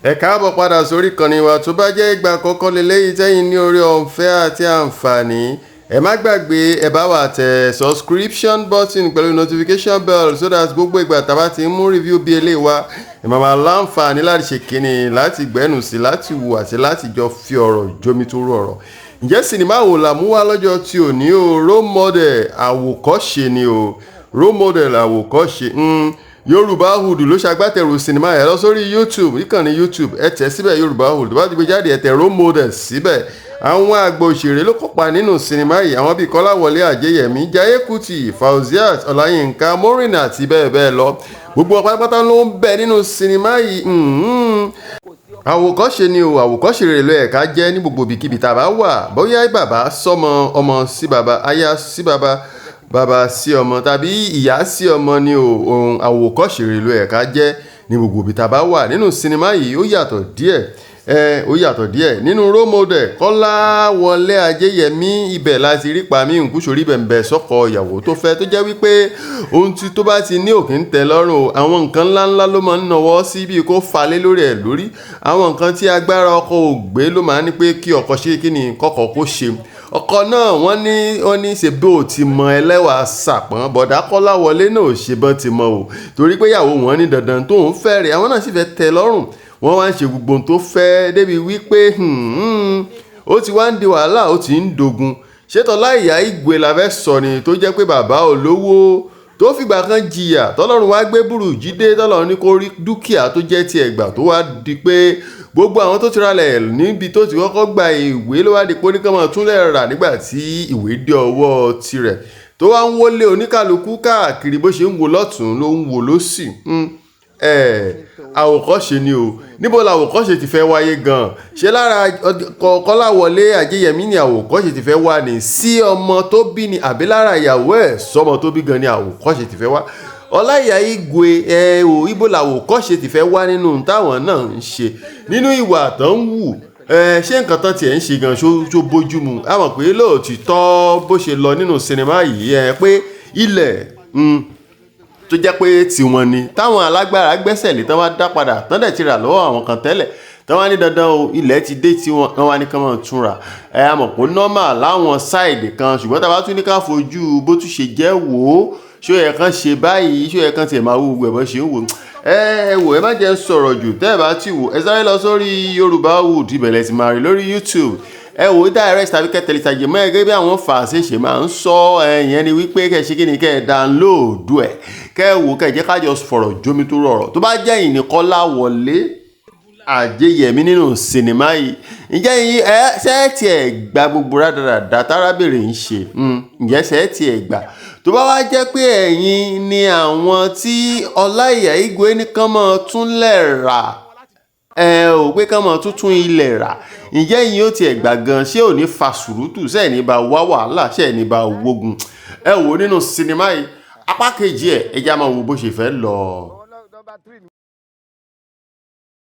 Ẹ káàbọ̀ padà sórí ìkànnì wa. Tó bá jẹ́ ìgbà àkọ́kọ́ lélẹ́yìí tẹ́yìn ní oore ọ̀fẹ́ àti àǹfààní, ẹ má gbàgbé, ẹ bá wa tẹ subscription button pẹ̀lú notification bell, so that gbogbo ìgbà tá a bá ti ń mú review bí eléyìí wá, ẹ máa máa láǹfààní láti ṣe kíni, láti gbẹ́nu sí, láti wò àti láti jọ fi ọ̀rọ̀ jómitóró ọ̀rọ̀. Ǹjẹ́ sinimá wo la mú wá lọ́jọ́ tí ò ní o? Role Model, àwòkọ́ṣe ni o. Role Model, àwòkọ́ṣe. Yorùbá Hood ló ṣagbátẹrù sinimá. Ẹ lọ sórí YouTube, ìkànnì YouTube, ẹ tẹ̀ síbẹ̀, Yorùbá Hood. Tó bá ti gbé jáde, ẹ tẹ̀ Role Model síbẹ̀. Àwọn àgbà òṣèré ló kópa nínú sinimá yìí, àwọn bíi Kọ́láwọlé Àjẹyẹmí, Jaiye Kuti, Fauziat Ọláyínká, Maureen àti bẹ́ẹ̀ bẹ́ẹ̀ lọ. Gbogbo pátápátá ló ń bẹ nínú sinimá yìí. Àwòkọ́ṣe ni o. Àwòkọ́ṣe rere ló yẹ ká jẹ́ ní gbogbo ibikíbi tá a bá wà, bóyá bàbá sọ́mọ, ọmọ sí bàbá, aya sí bàbá, bàbá sí ọmọ tàbí ìyá sí ọmọ ni o. Ohun àwòkọ́ṣe rere ló yẹ ká jẹ́ ní gbogbo ibi tá a bá wà. Nínú sinimá yìí, ó yàtọ̀ díẹ̀ ẹ, ó yàtọ̀ díẹ̀ nínú Role Model. Kọ́láwọlé Ajéyẹmí, ibẹ̀ láti rí Pàmí Nkúṣorí bẹ̀m̀bẹ̀ sọ́kọ ìyàwó tó fẹ́, tó jẹ́ wípé ohun tí tó bá ti ní òkè ń tẹ́ lọ́rùn o. Àwọn nǹkan ńláńlá ló máa ń nawọ́ sí, bí kò falẹ̀ lórí ẹ̀ lórí. Àwọn nǹkan tí agbára ọkọ ò gbé ló máa ń ní pé kí ọkọ ṣe kí ni, kọ́kọ́ kó ṣe. Ọkọ náà, wọ́n ní ṣe bí ó ti mọ ẹlẹ́wà sàpọ́n. Bọ̀dá Kọ́láwọlé náà ò ṣe bọ́n ti mọ o, torí pé ìyàwó wọn ní dandan tóun fẹ́ rẹ̀. Àwọn náà sì fẹ́ tẹ́ lọ́rùn, wọ́n wá ń ṣe gbogbo ohun tó fẹ́, débi wípé ó ti wá ń di wàhálà, ó ti ń dogun. Ṣé Tọ́láìyá Ìgwè la fẹ́ sọ ni, tó jẹ́ pé bàbá olówó tó fìgbà kan jìyà, tọ́lọ́run wá gbé burújí dé, tọ́lọ́run ní kó rí dúkìá tó jẹ́ tiẹ̀ gbà, tó wá di pé gbogbo àwọn tó ti ralẹ̀ níbi tó ti kọ́kọ́ gba ìwé ló wá di pé oníkan túnlẹ̀ rà nígbà tí ìwé dé ọwọ́ tirẹ̀, tó wá ń wọlé oníkàlùkù káàkiri, bó ṣe ń wo lọ́tún ló ń wo lósì? Àwòkọ́ṣe ni o. Níbo làwòkọ́ṣe ti fẹ́ wáyé gan-an? Ṣé lára Kọ́láwọlé Ajéyẹmí ni àwòkọ́ṣe ti fẹ́ wá ní sí ọmọ tó bí ni, àbí lára ìyàwó ẹ̀ sọmọ tó bí gan ni àwòkọ́ṣe ti fẹ́ wá? Ọláìyá Igwe, ẹ o, ibo làwòkọ́ṣe ti fẹ́ wá nínú táwọn náà ń ṣe, nínú ìwà tó ń wù ẹ? Ṣé nǹkan tán tiẹ̀ ń ṣe gan ṣó bójú mu? A mọ̀ pé lóòtítọ́, bó ṣe lọ nínú sinimá yìí, ẹ pé ilẹ̀ tó jẹ́ pé tiwọn ni táwọn alágbára gbẹ́sẹ̀ lé, tán wá dá padà, tán dẹ̀ ti rà lọ́wọ́ àwọn kan tẹ́lẹ̀, tán wá ní dandan o, ilẹ̀ ti dé tiwọn, tán wá ní kán máa tún rà. Ẹ a mọ̀ pé normal láwọn side kan, ṣùgbọ́n tá a bá tún ní ká fojú bó tún ṣe jẹ́ wò ó, ṣó yẹ kán ṣe báyìí? Ṣó yẹ kán tiẹ̀ máa wú gbogbo ẹ̀ bọ́ ṣe ń wò? Ẹ wò, ẹ má jẹ́ ń sọ̀rọ̀ jù. Tẹ́ ẹ bá ti wò, ẹ sáré lọ sórí Yorùbá Wood, ibẹ̀ lẹ ti máa rí lórí YouTube. Ẹ wò ó direct tàbí kẹ́ tẹ̀lé tàjẹmọ́ ẹ gẹ́gẹ́ bí àwọn fàṣẹ ṣe máa ń sọ. Ẹ̀yẹn ni wípé kẹ́ ṣe kí ni, kẹ́ ẹ download ẹ̀, kẹ́ ẹ wò, kẹ́ ẹ jẹ́ ká jọ fọ̀rọ̀ jómi tó rọrọ̀. Tó bá jẹ́ ìní Kọ́láwọlé Àjẹyẹmí nínú sinimá yìí, ǹjẹ́ yín ẹ ṣẹ́ẹ̀tì ẹ̀ gba gbogbo rádaràda tárábìnrin ń ṣe? Ǹjẹ́ ṣẹ́ẹ̀tì ẹ̀ gbà? Tó bá wá jẹ́ pé ẹ̀yin ni àwọn tí Ọláìyá Igwe nìkan mọ́ túnlẹ̀ rà, ẹ ò pé kán mọ́ tuntun ilẹ̀ rà, ǹjẹ́ yín ó tiẹ̀ gbà gan? Ṣé ò ní fa sùúrùtù? Ṣé ẹ̀ ní bá wá wàhálà? Ṣé ẹ̀ ní bá wógun? Ẹ wò ó nínú sinimá yìí, apá kejì ẹ̀, ẹ já máa wo bó ṣe fẹ́ lọ.